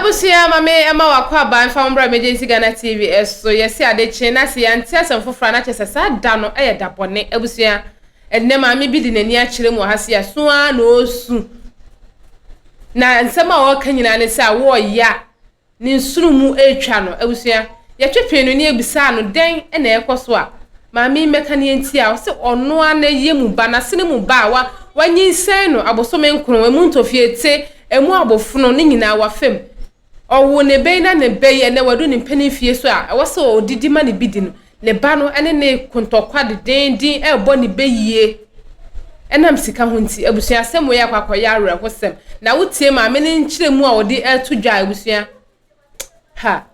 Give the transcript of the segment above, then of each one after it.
Abusua ma me ɛma wakɔ aba mfa wo mbra Emergency Ghana TV ɛso yɛse ade kye na se yɛante asɛm foforɔ a na kyerɛ sɛ saa da no ɛyɛ da bɔne. Abusua ɛnnɛ maame bi de n'ani akyerɛ mu wɔ ha se aso ara na ɔresu na nsɛm a ɔreka nyinaa ne sɛ awoɔ ya Ne nsono mu retwa no. Abusua, yɛtwetwee no ne yɛbisaa no dɛn na ɛrekɔ so a, maame yi mmɛka nea nti a ɔse ɔno ara n'ayɛ mu ba, n'asene mu ba a wa wanyinsɛn no abosome nkron, emu ntɔfiete, emu abofono, ne nyinaa wafa mu. Ɔwoo ne ba yi na ne ba yi ɛnnɛ wadu ne mpanin fie so a ɛwɔ sɛ ɔdidi ma ne bi di no, ne ba no ne ne reko ntɔkwa dedeenden rebɔ ne bɛ yie ɛnam sika ho nti. Abusua asɛm wei akɔ akɔyɛ awerɛhosɛm. Na wotie maame no nkyerɛmu a ɔde reto dwa a abusua ha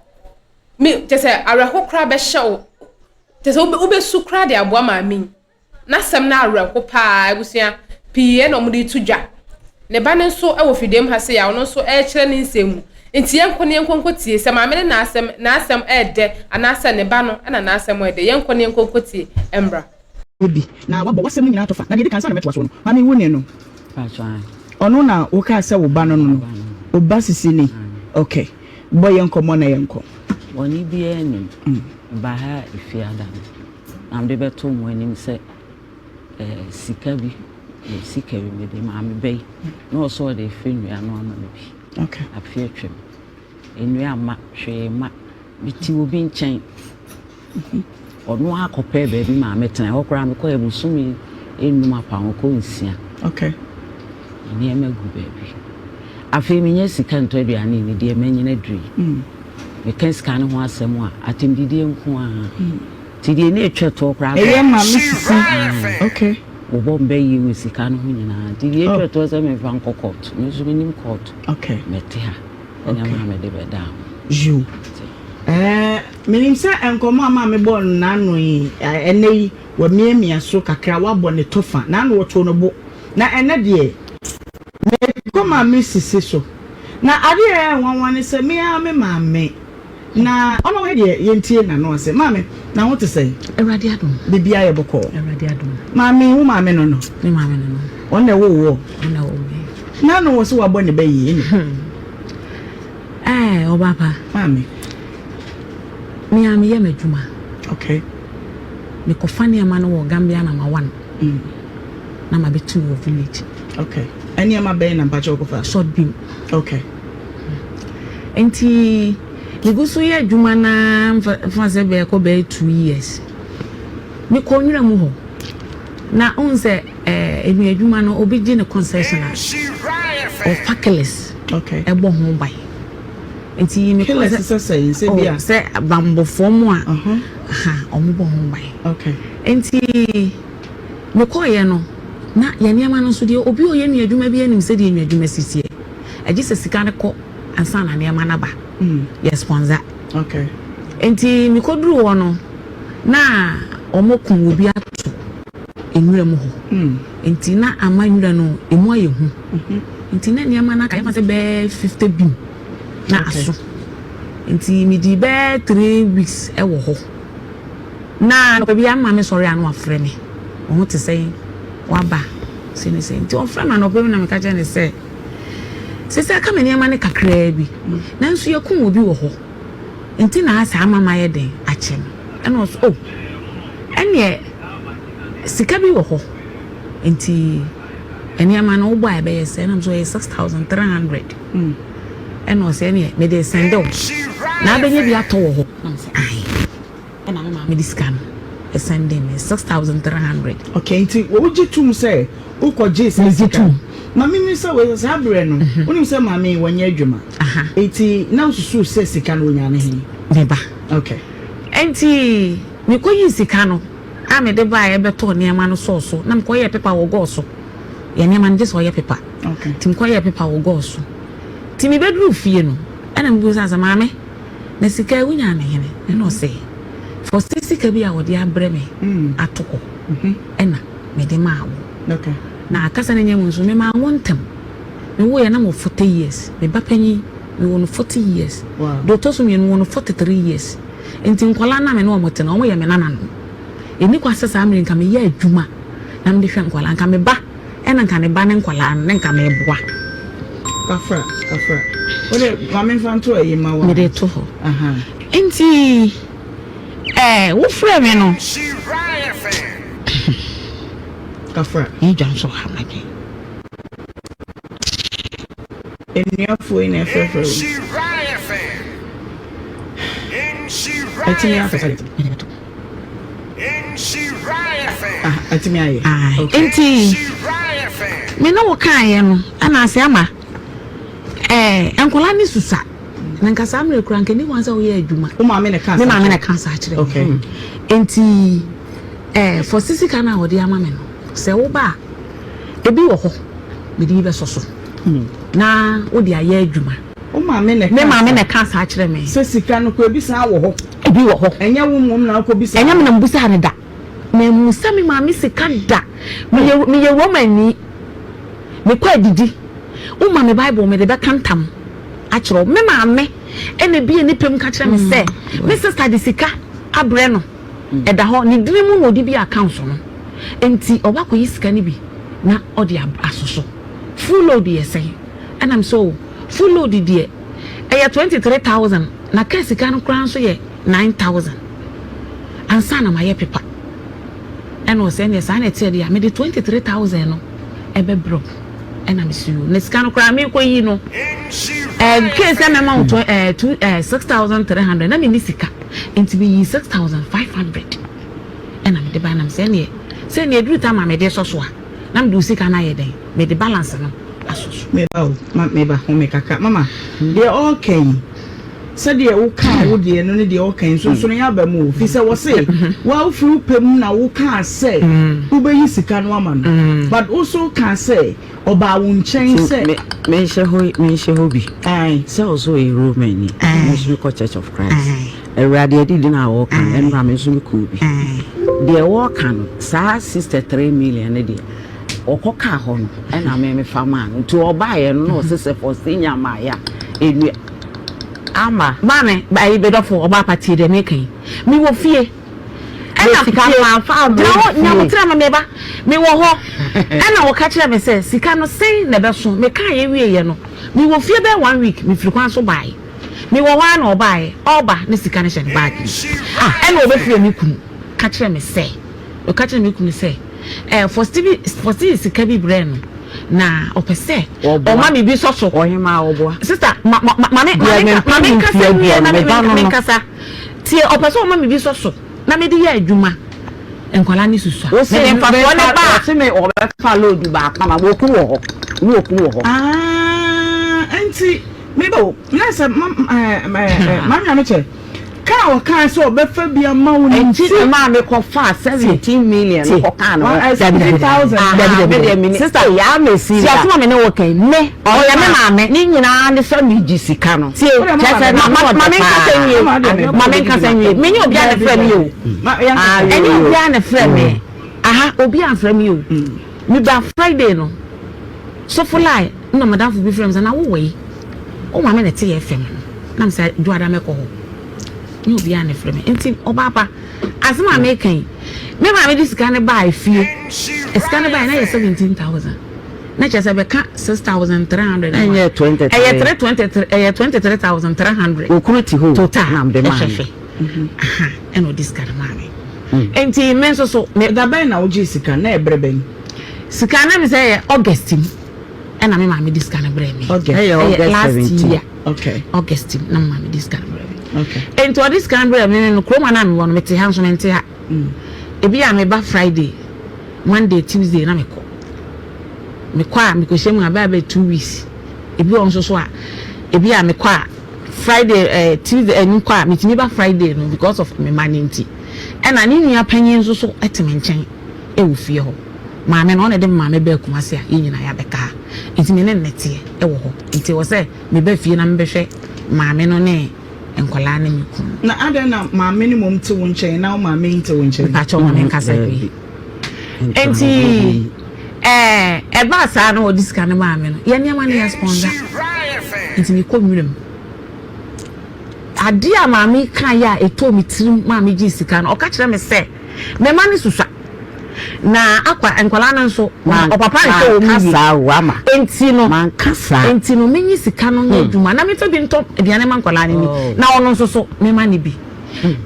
me kyɛ sɛ awerɛho koraa bɛhyɛ wo kyɛ sɛ wobɛsu koraa de aboa maame yi. N'asɛm no awerɛho paa, abusua pii na wɔde reto dwa. Ne ba no nso wɔ fidiem ha sei a ɔno nso rekyerɛ ne nsɛm mu. Nti yɛnkɔ na yɛnkɔ nkɔtie sɛ maame no n'asɛm n'asɛm ɛɛdɛ anaasɛ ne ba no na n'asɛm ɛɛdɛ. Yɛnkɔ na yɛnkɔ nkɔtie mmra. Bi, na wabɔ w'asɛm no nyinaa tɔfa. Na deɛ ɛdi kan, ansa na mɛtoa soɔ no, maame wo ne no? Ɔno na wokaa sɛ wo ba no no no? Wo ba sisi ni? Ok, bɔ yɛn nkɔmmɔ na yɛnkɔ. Bɔne biara nnim. Mebaa ha Efiada no. Na mede bɛto mo anim sɛ sika bi, sika bi mede maa me ba yi, na ɔsɛ ɔde refa nnua no ama me bi. Afe atwam. Nnua mma, hwee mma. Mete obi nkyɛn. Ɔno ara kɔpɛɛ baabi maa metena. Ɛhɔ koraa mekɔɛ bosome nnum apam kɔ nsia. Nneɛma gu baabi. Afei menya sika ntɔ aduane nni deɛ manyini aduru yi. Meka sika no ho asɛm a, atɛmdidie nko ara. Nti deɛ na ɛtwa toɔ koraa sɛ. Ɛyɛ ma me sisi. Okay. Wɔbɔ mbɛ yie wɔ sika no ho nyinaa. Nti deɛ ɛtwa toɔ sɛ memfa nkɔ court. Me nso menim court. Okay. Mɛte ha. Ɛna maa mede bɛdaa ho. Yiw. Ɛɛ, menim sɛ nkɔmmɔ a maame bɔɔ no n'ano yi, ɛnnɛ yi, wamiamia so kakra, wabɔ ne tɔfa. N'ano wɔtoo no bo. Na ɛnnɛ deɛ. Mekɔ maame sisi so. Na adeɛ a ɛyɛ nwanwa ne sɛ me ara me maame na ɔno deɛ yɛntie n'ano ase. Maame, na ho te sɛn? Awurade adom. Biribiara yɛ bɔkɔɔ. Awurade adom. Maame, wo maame no no? Me maame no no. Ɔno na ɛwoo woɔ? Ɔno na ɛwoo me. N'ano wɔ sɛ wabɔ ne ba yie ne? Ɛɛ, ɔbaa pa. Maame. Me ara meyɛ m'adwuma. Okay. Mekɔfa nneɛma no wɔ Gambia number one. Na mabɛtu wɔ village. Okay. Nneɛma bɛn na mpakyɛ wokɔfa? Short beam. Okay. Nti megu so yɛ adwuma na mfa sɛ bɛɛkɔ bɛyɛ 2 years. Mekɔ nwura mu hɔ. Na wohu sɛ eh, adwuma no obi gye ne concession a ɔfa killers ɛbɔ ho ban. Nti mekɔ Killers sɛ sɛ sɛ bi a. Oh, sɛ bambɔfoɔ mu a ha ɔmo bɔ ho ban. Okay. Nti mekɔɔyɛ no na yɛ nneɛma no nso deɛ obi a ɔyɛ nua adwuma bi anim sɛdeɛ nua adwuma si teɛ. Ɛgye sɛ sika no kɔ ansa na nneɛma no aba. Yɛ sponsor. Okay. Nti mekɔduru hɔ no na ɔmo ko obi ato nwura mu hɔ. Nti na ama nwura no emu ayɛ hu. Nti na nneɛma no aka yɛfa sɛ bɛyɛ 50 beam na aso. Nti medi bɛyɛ 3 weeks ɛwɔ hɔ. Na anɔpa bi ama me sɔre a na wafrɛ me. Wo ho te sɛn? Waba? Sei ne sei. Nti ɔfrɛ me anɔpa bi na meka kyerɛ no sɛ sisi aka me nneɛma no kakraa bi. Nanso yɛkum obi wɔ hɔ. Nti na saa ama mayɛ den akyɛ no. Ɛna ɔso oh ɛneɛ sika bi wɔ hɔ. Nti nneɛma no wobɔ a ɛbɛyɛ sɛ ɛna nso ɔyɛ 6,300. Ɛna ɔsɛ ɛneɛ mede send wo. Na abɛnya bi atɔ wɔ hɔ. Na mesɛ ae. Ɛna me maame de sika no ɛsend me 6,300. Okay, nti wogye tom sɛ wokɔgyee saa Megye sika tom. Ma mimi sɛ wei saa berɛ no wonim sɛ maame yi wɔnyɛ adwuma. Nti na wosusu sɛ sika no wɔnya ne he? Me ba. Okay. Nti mekɔyii sika no a mede baeɛ bɛtɔɔ nneɛma no sɔɔ so na mekɔyɛɛ pepa wɔ gɔɔ so. Yɛ nneɛma no gye sɛ ɔyɛ pepa. Okay. Nti mekɔyɛɛ pepa wɔ gɔɔ so. Nti mebɛduruu fie no ɛna mebisa sɛ maame na sika yi wonya ne hene? Ɛna ɔsɛ fɔsɛ sika bi a wɔde abrɛ me ato hɔ ɛna mede maa wo. Okay. Na akasa no nyɛ mu nso memaa wo ntɛm. Mewoeɛ na mewɔ 40 years. Me ba panyin mewɔ no 40 years. Wow. Deɛ ɔtɔ so mmienu mewɔ no 43 years. Nti nkwadaa no a me ne wɔn te no wɔn yɛ me nananom. Ɛni kwa sɛ saa mmerɛ nka meyɛ adwuma na mede hwɛ nkwadaa nka me ba ɛna nka ne ba ne nkwadaa no ne nka meboa. Kafra, kafra. Wode ma memfa nto ayi ma wo. Mede to hɔ. Nti ɛɛ wofrɛ me no. Kafra. Yi dwa nso ha ma dwen. Nnuafoɔ yi na ɛfrɛfrɛ wo. Ɛtumi akasa. Mede bɛto. Ah, ɛtumi ayɛ. Ae. Nti me ne wo kaeɛ no ɛna ase ama ɛɛ nkwadaa ne susa na nka saa mmerɛ kura nka ni kwan sɛ woyɛ adwuma. Wo maame na ɛka Me maame na ɛka saa kyerɛ me. Okay. Nti ɛɛ fɔsi sika no a wɔde ama me no sɛ woba a ebi wɔ hɔ mede bi bɛsɔ so na wode ayɛ adwuma. Wo maame na ɛka Me maame na ɛka saa kyerɛ me. Sɛ sika no kɔ ebi saa wɔ hɔ. Ebi wɔ hɔ. Ɛnyɛ wo mmom na wokɔ bisa. Ɛnyɛ me na mbusaa no da. Mammusa me maame sika da. Meyɛ meyɛ Romani. Mekɔ adidi. Woma me Bible mede bɛka ntam akyerɛ wo. Me maame na ebie ne pɛ mu ka kyerɛ me sɛ me sista de sika abrɛ no. Ɛda hɔ. Ne dini mu na ɔde bi accounts no. Enti ɔba akɔyi sika no bi na ɔde asoso. Full load yɛ sɛn? Ɛna me sɛ oh, full load deɛ ɛyɛ 23,000 na kaa sika no koraa nso yɛ 9,000 ansa na mayɛ pepa. Ɛna ɔsɛ ɛneɛ saa na ɛteɛ deɛ a mede 23,000 no ɛbɛbrɛ wo. Ɛna me sɛ yoo, na sika no koraa merekɔ yi no ɛɛ kee sɛ mɛma wo ɛɛ two ɛɛ 6,300 na menni sika nti meyii 6,500 ɛna mede bae na me sɛ ɛneɛ sɛ ɛneɛ ɛduru time a mede sɔ so a na mede wo sika no ayɛ dɛn mede balance no asɔ so. Meba o, ma meba, home kakra. Mama, deɛ ɔreka yi, sɛdeɛ wokaa wo deɛ no ne deɛ ɔreka yi, nsonsonoeɛ aba mu o. Firi sɛ wɔse, wo a wofiri wo pɛ mu na wokaa sɛ wobɛyi sika no ama no. But wo nso wokaa sɛ ɔbaa wo nkyɛn sɛ. Me, menhyɛ hɔ, menhyɛ hɔ bi. Ae. Sɛ wo nso woyɛ Romani, me nso mekɔ Church of Christ. Awurade adidi no a wɔreka no, ɛno a me nso mekɔɔ bi. Deɛ wɔreka no, saa 63 million no deɛ, ɔkɔ kaa hɔ no, ɛna me mefa maa no. Nti ɔbaeɛ no na ɔse sɛ Faustina maeɛ a, ɛnua ama. Maame, ayi medɔfo, ɔbaa pa tie deɛ meka yi. Mewɔ fie. Ɛna sika no mamfa ammrɛ gyina hɔ, fie. nyabotrɛ ma meba. Mewɔ hɔ. Ɛna wɔka kyerɛɛ me sɛ sika no sɛn na ɛbɛso. Mekaeɛ wieeɛ no, mewɔ fie bɛyɛ one week, mefiri kwan so baeɛ. Mewɔ hɔ ara na ɔbaeɛ, ɔreba na sika no hyɛ ne baage mu. Ɛna ɔbɛfrɛɛ me kunu ka kyerɛɛ me sɛ, ɔka kyerɛɛ me kunu sɛ, ɛɛ Fɔsti bi, Fɔsti de sika bi brɛɛ no na ɔpɛ sɛ ɔma me bi sɔ so. Ɔhemaa ɔboa. Sista, ma, ma, ma, ma me, ma me nka, ma me nkasa nwie na me, me, me nkasa. Tie, ɔpɛ sɛ ɔma me bi sɔ so na mede yɛ adwuma. Nkwadaa no susua. Mede mfasoɔ no ba a. Ɔse me ɔbɛfa load baako ama me, okunu wɔ hɔ, ne okunu wɔ hɔ. Ah, nti. Me ba o, na sɛ ma ɛɛ ɛɛ maame ano kyɛ ka a ɔkaa sɛ ɔbɛfa bi ama wo no nti. Nti na maa me kɔ faa 17 million no kɔ kaa ne ho. 17,000. Dabi dabi dabi. Sister, Yaa me si ti asɛm a me ne wo ka yi, me, ɔyɛ me maame. Ne nyinaa ne sɛ me gye sika no. Tie, Kyɛ sɛ na ma ma me nkasa nwie, ma me nkasa nwie. Me nye obiara na frɛ me o. Ɛnyɛ obiara na frɛ me. Aha, obiara mfrɛ me o. Me ba Friday no, sɔfo lai na madamfo bi frɛ me sɛ na wo wɔ yi wo maame na ɛte yɛ fam no na me sɛ dwoada mɛkɔ hɔ ne obiara na ɛfrɛ me nti ɔbaa pa asɛm a meka yi me maame de sika no baa efie sika no baa na yɛ 17,000 na kyerɛ sɛ bɛka 6,300 ɛnyɛ 23 ɛyɛ 323 ɛyɛ 23,300 okunu ti hɔ total na mde maa ɛhwɛhwɛ aha ɛna ɔde sika no maa me nti me nso so me Da bɛn na wogyee sika na ɛberɛ bɛn? Sika no na me sɛ ɛyɛ August mu ɛna me maame de sika no brɛɛ me. August. Ɛyɛ August last 17. year. Okay. August mu na me maame de sika no brɛɛ me. Okay. Nti ɔde sika no brɛɛ me no kurom a na mewɔ no mete ha nso mente ha. Ebi a meba Friday, Monday, Tuesday na mekɔ. Mekɔ a mekɔhyɛ mu a bɛyɛ bɛyɛ 2 weeks. Ebi wɔ nso so a ebi a mekɔ a Friday eh, Tuesday eh, mekɔ a metumi ba Friday no because of me ma no nti. Ɛna ne nua panyin nso so te me nkyɛn wɔ fie hɔ. Maame no, ɔna ɛde me maame baa Kumasi a yɛn nyinaa yɛabɛka ha. Nti me ne no teɛ wɔ hɔ. Nti ɛwɔ sɛ meba fie na mebɛhwɛ maame no ne nkwadaa ne me kunu. Na adɛn na maame no mmom te wo nkyɛn na wo maame nte wo nkyɛn? Mepakyɛw ma menkasa wie. Nti ɛɛ ɛbaa saa na ɔde sika no maa me no, yɛn nneɛma no yɛ sponsor. Nti mekɔ nwuram. Adeɛ a maame kaeɛ a ɛtɔɔ me tirim maa megyee sika no, ɔka kyerɛ me sɛ me mma no susua. Na akwa nkwadaa no nso ɔpapa nhwɛ wɔn yie. Enti no enti no menyi sika no nyɛ adwuma na memfa bi ntɔ aduane ma nkwadaa no ni oh. na ɔno nso so mema no bi.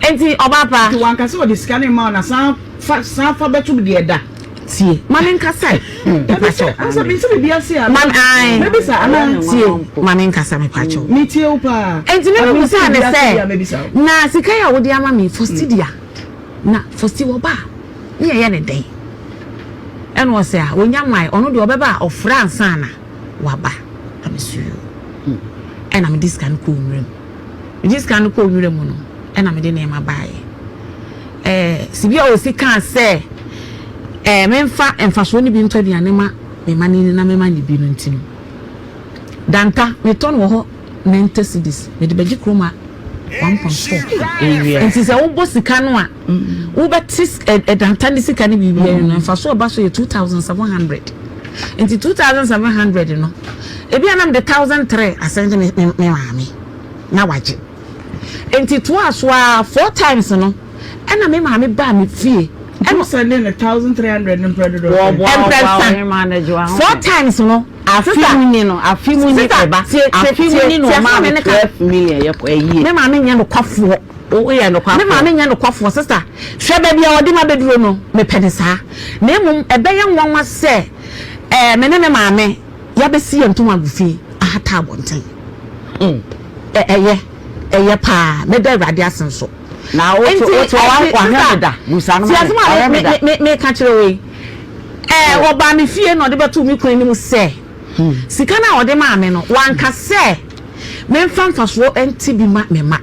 Enti ɔbaa pa. Nti wanka sɛ ɔde sika no ma wo na san fa san fa bɛto deɛ da. Tie ma me nkasa ɛ. Mepakyɛw. Ansa mi nti bibi ase a. Ma ae. Mebisa ana. Tie ma me nkasa mepakyɛw. Mi tie wo paa. Enti me me bisa ne sɛ na sika yi a wode ama me Fostidia na Fosti wɔba a ne yɛyɛ ne dɛn? Ɛna ɔsɛ a wɔnya mmae ɔno deɛ ɔbɛba a ɔfrɛ ansa na waba na me so yoo. Ɛna mede sika no kɔɔ nwura mu. Mede sika no kɔɔ nwura mu no, ɛna mede nneɛma baeɛ. Ɛɛ, Sibia Osi kaa sɛ, ɛɛ, memfa mfasoɔ no bi ntɔ aduane ma me mma no nni na mema no bi no nti no, Danta, metɔ no wɔ hɔ 90 cedis, mede bɛgye kurom a 1.4. Nti sɛ wobɔ sika no a, wobɛte Danta ne sika no biribiara no, mfasoɔ a ɛba so yɛ 2,700. Nti 2,700 no, ebi a na mede 1,300 asɛnde me me maame na wagye. Nti toaa so ara four times no, ɛna me maame baa me fie. Ɛna wosɛnde no 1,300 no mprɛ dodoɔ sɛn? Mprɛnsa. Four times no. Afe mu ni no, afe mu ni ɛba. Afe mu ni na ɔmaa me 12 million yɛ kɔ ɛyie. Me maame nyɛ nokwafoɔ. Woyɛ nokwafoɔ. Me maame nyɛ nokwafoɔ sister. Hwɛ baabi a ɔde me abɛduro no, mepɛ no saa. Na mmom ɛbɛyɛ nwanwa sɛ ɛɛ me ne me maame yɛabɛsi yɛn ntoma agu fi ahata abɔnten. Ɛ ɛyɛ, ɛyɛ paa. Mɛda Awurade ase nso. Na woto Nti, woto wa ɛnti, wahwɛ sister, me da. Busa no tie ma me. asɛm a Wahwɛ me me da. me me meka kyerɛ wo yi. Ɛɛ ɔbaa me fie na ɔde bɛtoo me kunu anim sɛ sika no a ɔde maa me no, wanka sɛ memfa mfasoɔ nte bi ma me mma.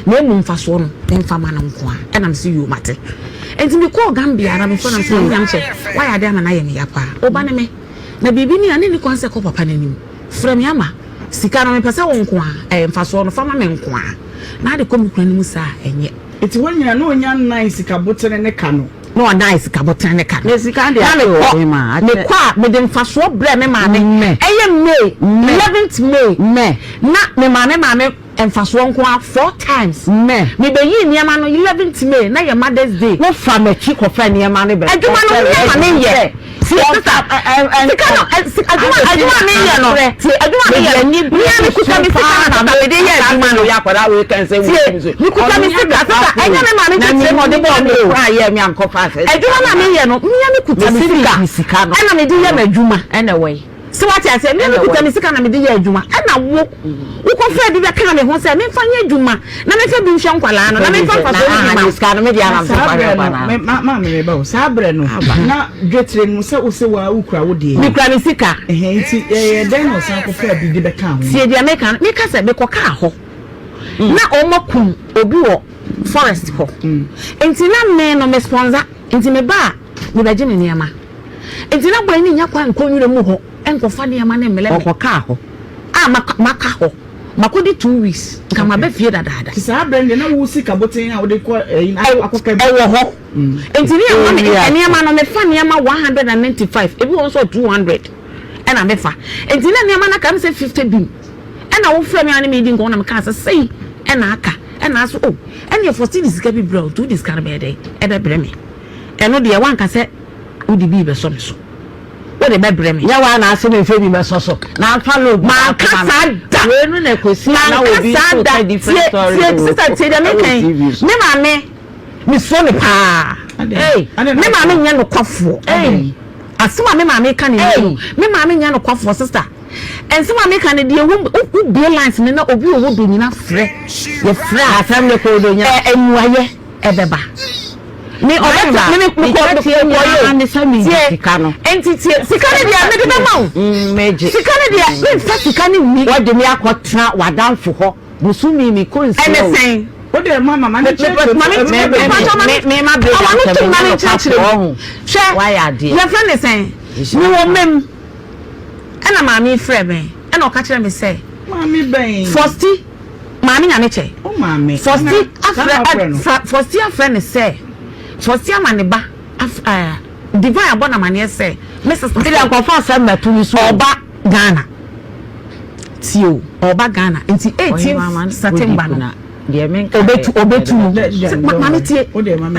Na mmom mfasoɔ no memfa ma no nko ara. Ɛna mese yoo mate. Enti mekɔɔ Gambia na mefrɛ no na mese maame Nyamkyɛ woayɛ adeɛ ama no ayɛ me ya paa. Wo ba ne me. Na biribi ni a na ɛnni kwan sɛ ɛkɔ papa no anim. Frɛ me ama sika no mepɛ sɛ wo nko ara, ɛɛ mfasoɔ no fa ma me nko ara. Na ade kɔ me kunu anim saa a ɛnyɛ. Enti hɔ nyinaa na ɔnya nnan sika botene ne ka no. Na ɔdan sika botene ne ka no. Na sika deɛ Na akyɛ mekɔ, wɔ hema akyɛ. mekɔ a mede mfasoɔ brɛ me maame. Mmɛ. Ɛyɛ May, Mmɛ. 11th May. Mmɛ. Na me maame maame. Mfasoɔ nko ara four times. Mɛ. Me bɛ yii nneɛma no eleventh May na yɛ mother's day. Wo fa m'akyi kɔ fa nneɛma no bɛ. Adwuma no me ama me yɛ. Tie sista sika no adwuma adwuma me yɛ no tie adwuma me yɛ no me a me kuta me sika na sista me de yɛ adwuma no tie me kuta me sika sista ɛnyɛ me maame titire na ɔde bɔɔ me o adwuma na me yɛ no me a me kuta me sika ɛna me de yɛ m'adwuma. So wate aseɛ? Me mekuta me sika na mede yɛ adwuma, ɛna wo, wokɔfaa bi bɛkaa me ho sɛ memfa nyɛ adwuma na memfa bi nhwɛ nkwadaa no, na memfa mfasoɔ no bi ma wo. Na saa berɛ no, me, ma, maame meba o, saa berɛ no, na dwetire no sɛ wose waa wokura wo deɛ. Mekura me sika. Ɛhɛn, nti ɛyɛɛ dɛn na ɔsan kɔfaa bi de bɛkaa ho? Tie deɛ meka no, meka sɛ mekɔkaa hɔ, na wɔakum obi wɔ forest hɔ, nti na me no me sponsor, nti meba a, Mebɛgye me nneɛma. Enti na boy no nnya kwan nkɔ nwura mu hɔ nkɔfa nneɛma no mmrɛ me. Ɔkɔkaa hɔ. A maka maka hɔ. Makɔdi 2 weeks. Nka maba fie dadaada. Nti saa berɛ no deɛ na wo sika boten a wode kɔ ɛyi no akɔka bi? Ɛwɔ hɔ. Enti ne yɛma me nneɛma no, mefa nneɛma 195, ebi wɔ hɔ nso a 200 ɛna mefa. Enti na nneɛma no aka me sɛ 50 bim. Ɛna wofrɛ me a ne me redi nkɔmmɔ na mekaa sɛ sei ɛna aka. Ɛna ase oh ɛneɛ Faustina sika bi brɛ wo nti wode sika no bɛyɛ dɛn ɛbɛbrɛ me. Ɛno deɛ woanka sɛ wode bi rebɛsɔ me so. Wode bɛbrɛ me. Nyɛ woa na ase memfa bi mɛsɔ so na mfa load Manka baako ma saa no. da. Wei no na ɛkɔsi a na Manka obi saa nso da. reka different Tie, story tie, wɔ sister tie deɛ ɛwɔ meka yi. TV so. Me maame, mesuro no paa. Ei! Me maame nyɛ nokwafoɔ. Ei! Asɛm a me maame ka no nie Ei! no, me maame nyɛ nokwafoɔ sister. Nsɛm a meka no deɛ ɛwom, wo bue lines no na obi wɔ hɔ Donyina frɛ, yɛfrɛ a, Asɛm no kɔ Donyina. ɛ, mmuayɛ ɛbɛba. Me ɔbɛtra, me me mekɔ mekɔ yɛ o. Tie, enti tie, sika no deɛ mede bɛma wo. Sika no deɛ memfa sika no nni. Wɔde me akɔtena w'adamfo hɔ bosome mekɔ nsia Ɛne o. sɛn? Wo deɛ ma ma ma ne kyerɛkyerɛ mu. Ma me Me me mpakyɛ ma me me ma break awa no asɛm tum ma nyɛ ne nkyerɛkyerɛ nokwafoɔ mu. ho. Hwɛ, Wayɛ adeɛ. yɛfrɛ ne sɛn? Mewɔ mem ɛna maame yi frɛ me ɛna ɔka kyerɛ me sɛ. Maame bɛn? Fosti, maame Nyamekyɛ. Wo maame. Fosti Ana saa na afrɛ wofrɛ no? ɛ Fosti afrɛ no sɛ Fosti ama ne ba af ɛɛ Divine abɔ no amaneɛ sɛ me sista Nti deɛ sɛ nkɔfa asɛm mmɛto me so o. ɔɔba Ghana. Tie o, ɔɔba Ghana nti 18th September no ɔbɛtu ɔbɛtu no. Maame tie,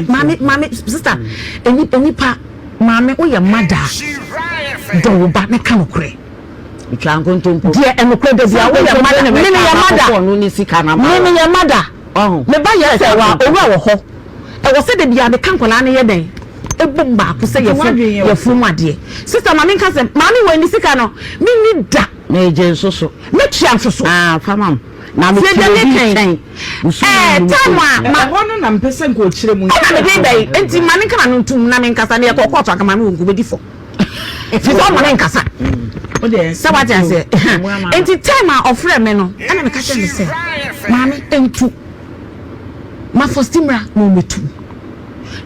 maame maame sista, enipa. Maame woyɛ mother a, dɔ wo ba na ka nokorɛ. Twa nkontompo. Deɛ ɛnokorɛ da bia woyɛ mother, me meyɛ mother, me meyɛ mother, me ba yɛ sɛ wa owura wɔ hɔ, ɛwɔ sɛ da bia meka nkwadaa no yɛ dɛn ɛbom baako sɛ yɛfo yɛfo mu adeɛ. Sister ma menka sɛ maame wɔ ne sika no menni da. Megye nso so. Mɛtua nso so. Ah, fa ma m. Na Tie mete deɛ obi meka yi. nkyɛn. Nsu Ɛɛ, mu time a ma. Ɛhɔ no na mepɛ sɛ nka ɔkyerɛ mu. Ɛna mede ba yi, enti ma ne nka n'ano ntom na menkasa, na yɛkɔɔ kɔɔto anka maame wɔ nka ɔbɛdi fɔ. Firi sɛ ɔma me nkasa. Sɛ wate aseɛ. Enti time a ɔfrɛ me no, ɛna meka kyerɛ no sɛ, maame ntu. Ma Fosti mmra na ɔmmɛtu.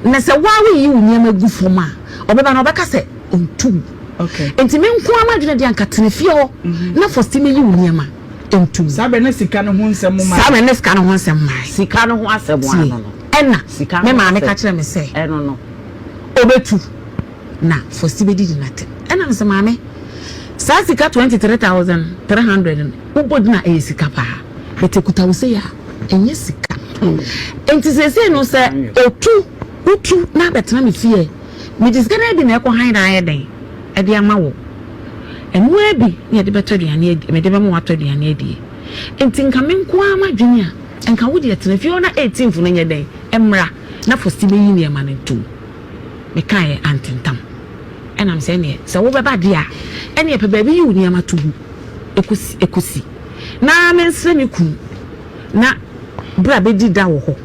Na sɛ wo ara woyiyi wo nneɛma gu fam a, ɔbɛba na ɔbɛka sɛ ɔntu wo. Enti me nko ara m'adwene deɛ anka tena fie hɔ na Fosti mmɛyi wo nneɛma ntu wo. Saa berɛ na sika no ho nsɛm mmaeɛ. Saa berɛ na sika no ho nsɛm mmaeɛ. Sika no ho asɛm Tie, ano no. ɛna Sika me no ho maame ka asɛm kyerɛɛ me sɛ ɛno no. ɔbɛtu na Fosti bɛdidi no atɛm. Ɛna mese maame, saa sika 23,300 no wobɔ din a ɛyɛ sika paa but ɛkuta wo sei a ɛnyɛ sika. Enti seesei no sɛ ɔtu, wotu na abɛtena me fie. Mede sika no ara bi na ɛkɔ hann na ayɛ dɛn de ama wo. Ɛno ara bi na yɛde bɛtɔ aduane adi, mede bɛma woatɔ aduane adie. Enti nka me nko ara m'adwene a, nka wo deɛ tena fie hɔ na eighteenth no nyɛ dɛn mmra na Fosti bɛyi nneɛma no ntom. Mekaeɛ antentam. Ɛna mesɛ ɛneɛ sɛ wobɛba deɛ a, ɛneɛ pɛ baabi yi wo nneɛma to gu ɛkɔsi, ɛkɔsi. Na mensrɛ me kunu. Na bra bɛdi da wɔ hɔ,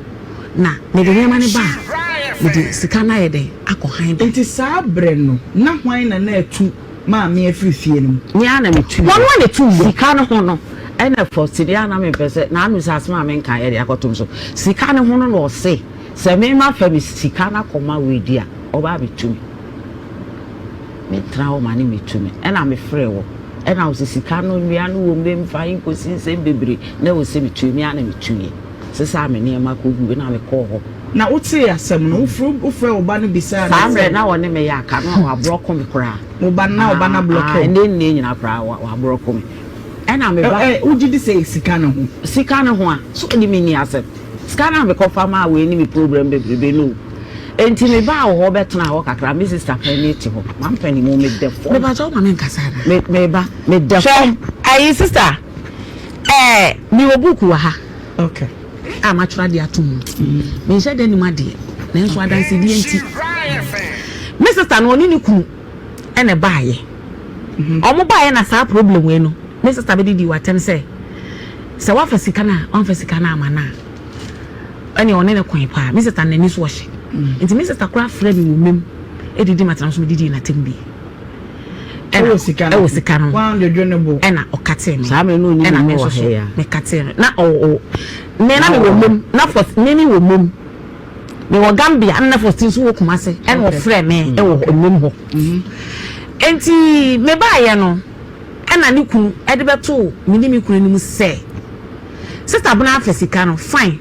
na mede nneɛma no ba a, mede sika no ayɛ dɛn akɔ hann dan. Enti saa berɛ no, na hwan na na atu Maame afiri fie no mu? Me ara na metuiɛ. Wɔn ara na ɛtuiɛ. Sika no ho no, ɛna first deɛ a na mempɛ sɛ, na ano sɛ asɛm a menka yɛ de akɔto me so. Sika no ho no na ɔse, sɛ me mafa me sika no akɔma wei di a, ɔba abɛtu me. Mentena hɔ ma ne mmɛtu me. Ɛna mefrɛɛ wɔ. Ɛna ɔse sika no nnua no wɔ mu mfa nkosi nsɛm bebree na ɛwɔ sɛ metuo me ara na metuiɛ sesaa me nneɛma kɔgui na mekɔɔ hɔ. Na wotee asɛm no, wofrɛɛ wo ba no bisaa no Saa mmerɛ sɛ. na ɔne me yɛ aka no wabrɔko me koraa. Wo ba no na wo ba no ablɔke wo? Ɛnɛ nnɛ nyinaa koraa wabrɔko me. Ɛna me ba. Ɛ wogye di sɛ ɛyɛ sika no ho? Sika no ho a, so ɔne me nni asɛm? Sika no a mekɔfa maa wei ne me problem bebrebe no o. Enti mebaa wɔ hɔ bɛtenaa hɔ kakra, me sister panin te hɔ, mampɛ mu meda fam. Mepakyɛ wo ma me nkasa anaa? Me meba, meda Hwɛ, fam. ayi sister, ɛɛ mewɔ book wɔ ha. Okay. A matwerɛ adeɛ ato mu. Menhyɛ da nim adeɛ, nanso adansedie nti. Me sister no ɔne ne kunu ɛna ɛbaayɛ. Ɔmo baayɛ na saa problem wei no, me sister bɛdidi wɔ atɛm sɛ, sɛ wafa sika no a, wamfa sika no ama no a. Ɛnneɛ ɔne no koe paa. Me sista no n'ani so ɔhye. Nti me sista koraa frɛɛ me wɔ mmam didi m'atɛm nso medidii n'atɛm bi. Ɛna Ɛwɔ sika no ɛwɔ sika no ho. Woandwodwo ne bo. Ɛna ɔkatee me. Saa mmerɛ no ɔnim Ɛna me me wɔ nso so ha yi a. mekatee no. Na ɔwɔ ɔwɔ me na Na mewɔ ɔwɔ mmam. Na fɔs me me wɔ mmam. Mewɔ Gambia ɛna na fɔs nso wɔ Kumasi. Ɛna Okay. ɔfrɛɛ me ɛwɔ Okay. mmam hɔ. Nti mebaeɛ no ɛna ne kunu ɛde bɛtoo me ne me kunu anim sɛ. Sister Abena afa sika no fine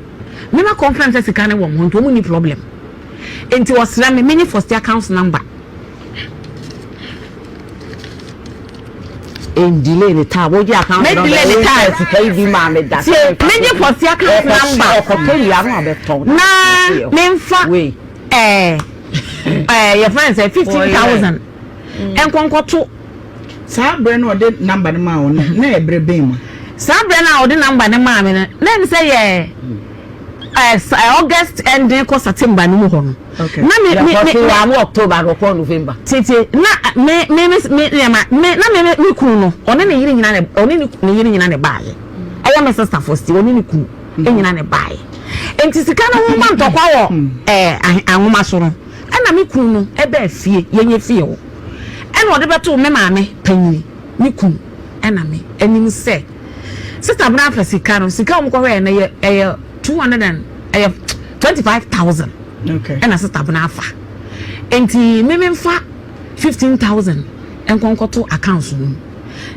me ma confirm sɛ sika no wɔ mo hɔ nti ɔmo nni problem nti ɔsrɛ me menye first account number. En delay ne time wogye account Me number delay ne ɛwɔ time. sɛ sika yi bi maa me da Tie menye first account number ɔkɔtɔ wia no abɛtɔn na memfa wei ɛɛ ɛɛ yɛfrɛ no sɛ 15,000 nkɔnkɔto. Saa berɛ no a ɔde number no maa wo no, na ɛyɛ berɛ bɛn mu? Saa berɛ no a ɔde number no maa me no, na ɛne sɛ yɛ ɛɛ August ending kɔ September no mu hɔ no. Okay. Na me me me me wa October no kɔ November. Tete na me me me me nneɛma me na me me kunu no ɔne ne yere nyina na ɔne ne ne yere nyina na ɛbaayɛ. Ɛyɛ me sister Fosti ɔne ne kunu nyina na ɛbaayɛ. Nti sika no ho ma ntɔkwa wɔ ɛɛ ahoma so no. Ɛna me kunu no baa fie, yɛnyɛ fie hɔ. Ɛna ɔde bɛtoo me maame panyini, me kunu, ɛna me anim sɛ, Sista Bena afa sika no, sika a wɔkɔhwɛɛ no ɛyɛ ɛyɛ 200 and ɛyɛ 25,000. Okay. Ɛna Sista Bena afa. Nti me memfa 15,000 nkɔ nkɔto accounts no mu.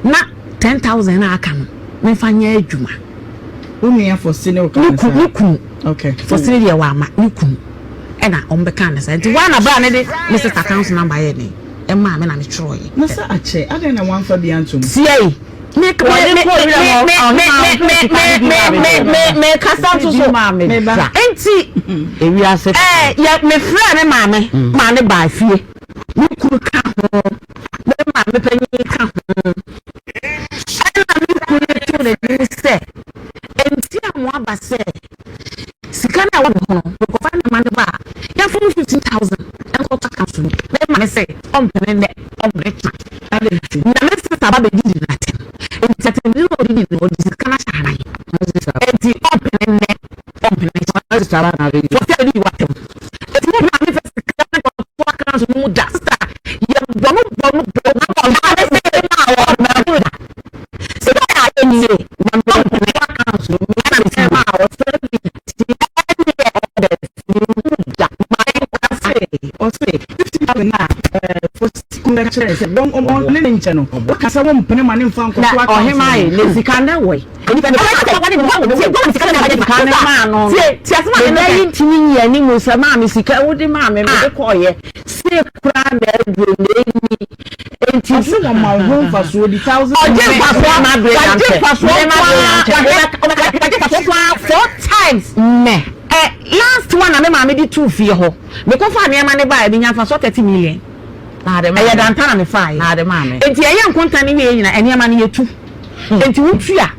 Na 10,000 na aka no, memfa nyɛ adwuma. Wo nua Faustina wo Ne ka kunu, ne kunu. Okay. Faustina deɛ wama ne kunu. Ɛna wɔn bɛkaa no saa nti wɔn na bra ne de me sister account number yɛ den ɛmaa me na me twerɛ yɛ. Na sɛ akyɛ adɛn na wɔamfa bi anto mu. Tia yi me me me me me me me me me kasa nso so nti ewiase ɛɛ yɛ me frɛ me maame maa ne baa fie. kunu ka ho, me maame panyin ka ho. Ɛna me kunu no too n'anim sɛ, Enti a moaba sɛ sika no a ɛwɔ me ho no, mekɔfa nneɛma no ba a, yɛmfa mu 15,000 nkɔtɔ account no. Me maame se ɔmpene nnɛ, ɔmpene kyena. Na me sista ba bɛdidi no atɛm. Enti atɛmdidi no a ɔdidi no, ɔde sika no ahyɛ anan. Enti ɔmpene nnɛ, ɔmpene kyena. Wɔse abɛdidi w'atɛm. Enti wo maame mfa sika no nkɔto account no mu da. Sista, yɛbɔ no bɔ no bɔ no bɔ no. Maame se maa wɔn, manhunu da. Sika a ɛnie, na ɔmpene account no mu. Ɛna mese maa wɔn ti ɛneɛ ɔbɛ menhunu da. Maame Ɔse ɔse 50,000 na ɛɛ fosi kun bɛka kyerɛ sɛ wɔn wɔn ne ne nkyɛ no wɔka sɛ wɔn mpene ma ne nfa nkɔto Na account no ɔhemaa mu. yi ne sika no wɔ yi. Sika no maa no no. Me ba yi ntumi nyi anim sɛ maame sika wode maa me mede kɔɔyɛ sei koraa na aduro na ɛnni enti. Ɔse wɔma wo ho mfasoɔ di thousand. Ɔgye mfasoɔ wagye mfasoɔ nkoaa wagye mfasoɔ nkoaa four times. Mɛ. Ɛ last one a me maame de tuu fie hɔ mekɔ faa nneɛma no baeɛ menya mfasoɔ 30 million. Ɛyɛ danta na mefaeɛ. Enti ɛyɛ nkonta no wieɛ nyina nneɛma no yɛtu. Enti wotua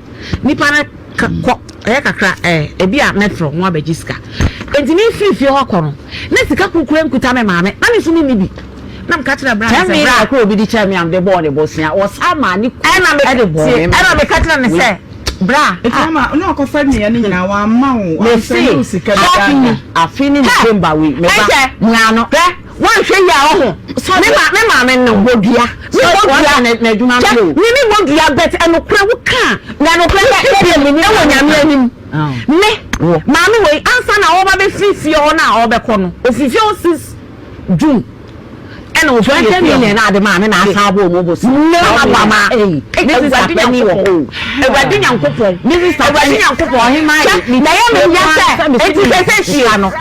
nipa no ka kɔ ɛyɛ kakra ɛ ebi a mɛfrɛ wo na wabɛgye sika. Enti mefiri fie hɔ kɔ no na sika koro koraa nkuta me maame na me nso menni bi. Na meka kyerɛɛ bra no Kyɛ sɛ me bra. na koro obi de kyɛɛ me a mede bɔɔ ne bosea. Ɔsan maa ne kunu Ɛna me de bɔɔ tie me ma ɛna meka kyerɛɛ no wei. sɛ bra Eti a. mama na ɔkɔfa nnua no nyinaa wamma wo Mese wansɛne wo sika afe biara ni da. afe ne Hɛ! December wei me ba Ɛnkyɛ mua no. hwɛ woanhwɛ yie a ɔho me ma me maame no Bɔ dua. Me bɔ dua Sɛ n'adwuma kyɛ no o. me me bɔ dua but ɛnokorɛ wo ka a Na nokorɛ sɛ wo sɛdeɛ menim ɛwɔ maame Nyame ka. anim me Wo. maame wei ansa na ɔba bɛfiri fie hɔ no a ɔbɛkɔ no ɔfiri fie hɔ 6 June ɛna ɔfiri 20 fie hɔ million na ade maa me na asan abɔ ɔmo bosia. Me na mabɔ ama Ei, me Awurade sista panyin wɔ hɔ o. Awurade Nyankopɔn Me sista Awurade panyin Nyankopɔn ɔhemaa hwɛ yi na ɛyɛ me ya sɛ sɛ me enti sɛ sɛ sɛ sika no.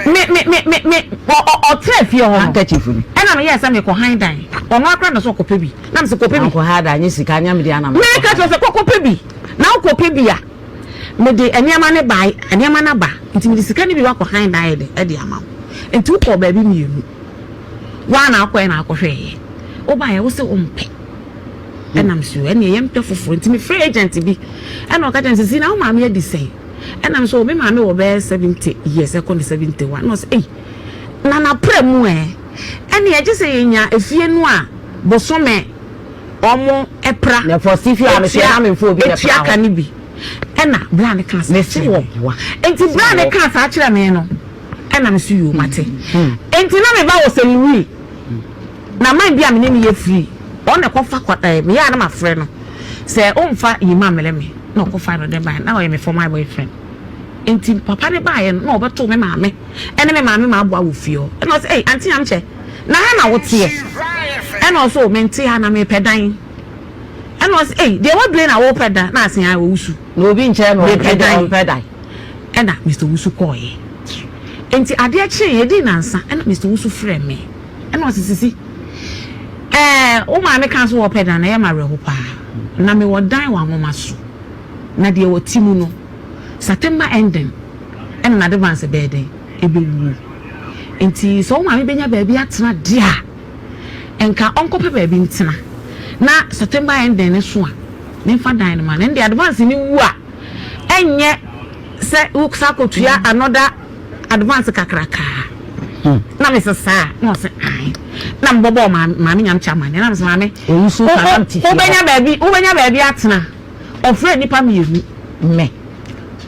me me me me me ɔ ɔ ɔtena fie hɔ no Handkerchief no. ɛna meyɛɛ sɛ mekɔ han dan ɔno akora na sɛ ɔkɔpɛ bi na mesɛ kɔpɛ bi Ankɔ ha da nye sika nyɛ me de ana meka kyerɛ sɛ kɔkɔpɛ bi na wokɔpɛ bi a mede nneɛma no bae nneɛma no aba nti mede sika no bi wakɔ han dan yɛ de ɛde ama wo nti wokɔɔ baabi mmienu woa na akɔɛ na akɔhwɛeɛ wobaeɛ wo sɛ wompɛ ɛnam so ɛneɛ yɛmpɛ foforɔ nti mefrɛ agent bi ɛna ɔka kyerɛ me sɛ si na wo maame adi sɛn ɛnam so me maame wɔ bɛyɛ 70 years ɛkɔ ne 71 na ɔsɛ ei na napra mu ɛ ɛne ɛgye sɛ yɛnya efie no a bosome ɔmo ɛpra Na fɔ si fie a mehwɛ na memfa obi na etua ɛpra ka hɔ. ne bi ɛna bra ne ka saa Mese kyerɛ wɔ me boa. nti bra ne ka saa kyerɛ me no ɛna me so yoo mate nti na me ba wɔ St. Louis na man bi a me ne ne yɛ free ɔno na ɛkɔfa kɔ ɛɛ meyɛ a na ma frɛ no sɛ ɔmfa yima mmerɛ me na ɔkɔfa no de ba na ɔyɛ me former boyfriend nti papa ne baayɛ no na ɔbɛto me maame ɛne me maame ma aboa wɔ fie hɔ ɛna ɔsɛ ɛy auntie Nyamkyɛ na ha na woteɛ ɛna ɔsɛ o mente ha na mepɛ dan ɛna ɔsɛ ɛy deɛ wabue na wopɛ dan na asen ayɛ owusu Na obi nkyɛn me mepɛ ɔmpɛ dan ɔmpɛ dan. Ɛna Mister Owusu kɔɔeɛ. Nti adeɛ kyeeɛ, yɛdii nnansa, ɛna Mister Owusu frɛɛ me. Ɛna ɔse, Sisi, ɛɛ wo maame kaa sɛ wɔpɛ dan no, ɛyɛ me awerɛho paa. Na mewɔ dan wɔ Anwoma so. Na deɛ wɔte mu no, September ending ɛna n'advance bɛyɛ dɛn? Ɛbɛwuo. Nti sɛ wo maame bɛnya baabi atena deɛ a, nka ɔnkɔpɛ baabi ntena. Na September ending no so a, memfa dan no ma no. Ɛnde advance no wu a, ɛnyɛ sɛ wosan kɔtua another advance kakrakaa na mese saa na ɔse ae na mebɔbɔɔ maame maame Nyamkyɛ amanneɛ na mese maame Owusu wo- ka wo- na mete fie hɔ. wobɛnya baabi wobɛnya baabi atena ɔfrɛ nnipa mmienu Me.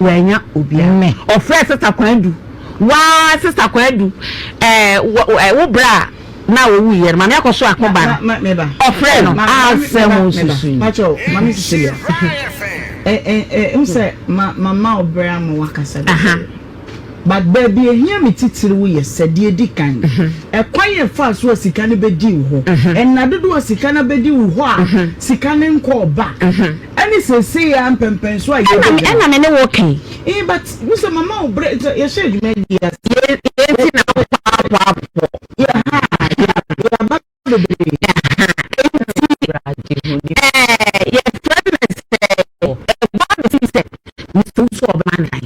wanya obiara Me. ɔfrɛ sista Kwadu waa sista Kwadu ɛɛ wɔ- ɛɛ wo bra a na owu yɛ no maame akɔ so akɔba no ɔfrɛ no asɛm nsusu yi. Pacho, Mami Cecilia. Eh eh eh, n sɛ ma mama ɔbrɛ ama wakasa bebree. But baabi ehia me titiriw yɛ sɛ deɛ edi kan. Ɛkwan yɛ fa so a sika no bɛdi wo hɔ. Ɛnna dodoɔ a sika no abɛdi wo hɔ a sika no nkɔɔ back. Ɛne seesei a mpɛmpɛnso a ɛna me yɛbɛgyina. ɛna me ne wo kɛn Eh, but n sɛ mama ɔbrɛ yɛhyɛ adwuma yi ase. Yɛn yɛn ti na wopɔ apɔ Yɛ ha yɛaba bebree. Nti ɛɛ yɛfrɛ no sɛ ɛbɔ abɛsi sɛ Mr. Wusu ɔbɛma ne dan